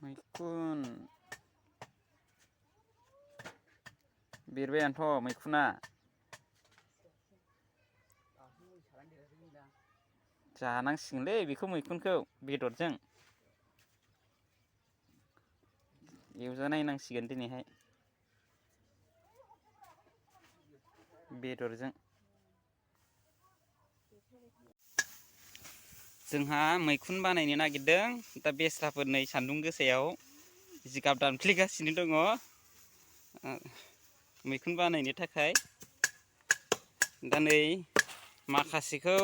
मैखुन बेरबायानोथ' मैखुना जानांसिगोनलै बेखौ मैखुनखौ बेदरजों एवजानाय नांसिगोन दिनैहाय बेदरजों जोंहा मैखुन बानायनो नागिरदों दा बेस्राफोर नै सान्दुं गोसायाव जिगाब दानफ्लेगासिनो दङ मैखुन बानायनो थाखाय दा नै माखासेखौ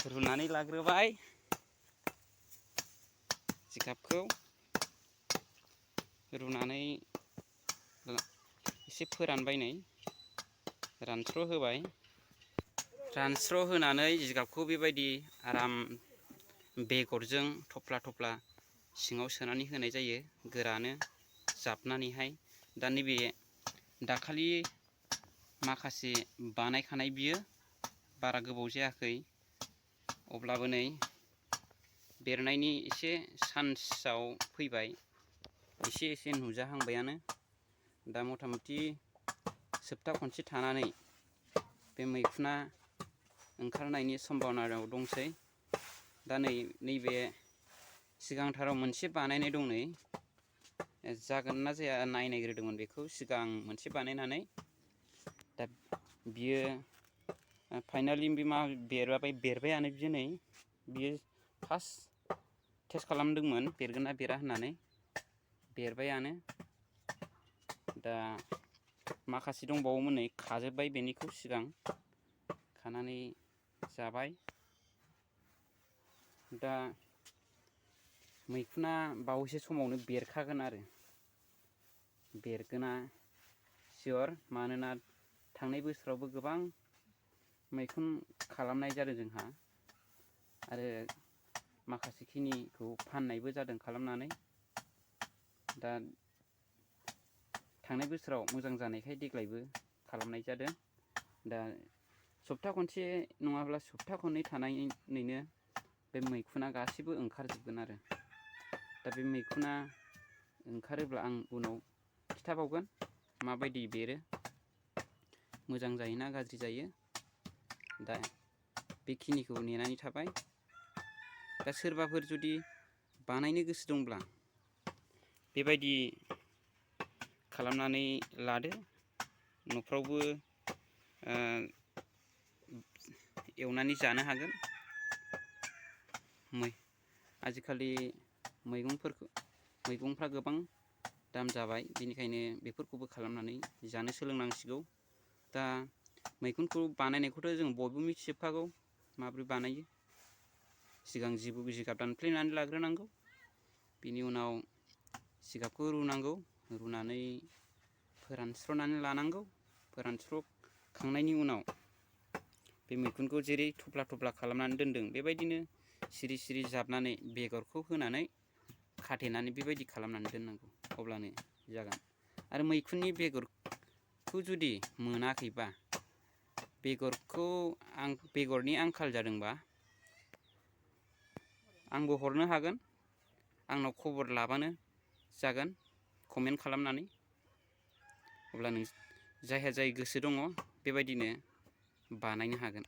रुनानै लाग्रोबाय जिगाबखौ रुनानै एसे फोरानबाय नै रानस्र' होबाय रानस्र' होनानै जिगाबखौ बेबायदि आराम बेगरजों थफ्ला थफ्ला सिङाव सोनानै होनाय जायो गोरानो जाबनानैहाय दा नैबे दाखालि माखासे बानायखानाय बियो बारा गोबाव जायाखै अब्लाबो नै बेरनायनि एसे चान्सआव फैबाय एसे एसे नुजाहांबायानो दा मथा मथि सप्ता खनसे थानानै बे मैखुना ओंखारनायनि सम्भावनायाव दंसै दा नैबे सिगांथाराव मोनसे बानायनाय दं नै जागोन ना जाया नायग्रोदोंमोन बेखौ सिगां मोनसे बानायनानै दा बियो फाइनालि बे मा बेरबायानो बियो नै बियो फार्स्ट टेस्ट खालामदोंमोन बेरगोन ना बेरा होननानै बेरबायानो दा माखासे दंबावोमोन नै खाजोब्बाय बेनिखौ सिगां खानानै जाबाय दा मैखुना बावैसो समावनो बेरखागोन आरो बेरगोना सियर मानोना थांनाय बोसोरावबो गोबां मैखुन खालामनाय जादों जोंहा आरो माखासे खिनिखौ फाननायबो जादों खालामनानै दा थांनाय बोसोराव मोजां जानायखाय देग्लायबो खालामनाय जादों दा सप्ता खनसे नङाब्ला सप्ता खननै थानानैनो बे मैखुना गासिबो ओंखारजोबगोन आरो दा बे मैखुना ओंखारोब्ला आं उनाव खिथाबावगोन माबायदि बेरो मोजां जायोना गाज्रि जायो दा बेखिनिखौ नेनानै थाबाय दा सोरबाफोर जुदि बानायनो गोसो दंब्ला बेबायदि खालामनानै लादो न'फ्रावबो एवनानै जानो हागोन आजिखालि मैगंफ्रा गोबां दाम जाबाय बेनिखायनो बेफोरखौबो खालामनानै जानो सोलोंनांसिगौ दा मैखुनखौ बानायनायखौथ' जों बयबो मिथिजोबखागौ माब्रै बानायो सिगां जिगाब दानफ्लेनानै लाग्रोनांगौ बिनि उनाव जिगाबखौ रुनांगौ रुनानै फोरानस्र'नानै लानांगौ फोरानस्र'खांनायनि उनाव बे मैखुनखौ जेरै थफ्ला थफ्ला खालामनानै दोनदों बेबायदिनो सिरि सिरि जाबनानै बेगरखौ होनानै खाथेनानै बेबायदि खालामनानै दोननांगौ अब्लानो जागोन आरो मैखुननि बेगरखौ जुदि मोनाखैबा बेगरनि आंखाल जादोंबा आंबो हरनो हागोन आंनाव खबर लाबानो जागोन कमेन्ट खालामनानै अब्ला नों जायहा जाय गोसो दङ बेबायदिनो बानायनो हागोन।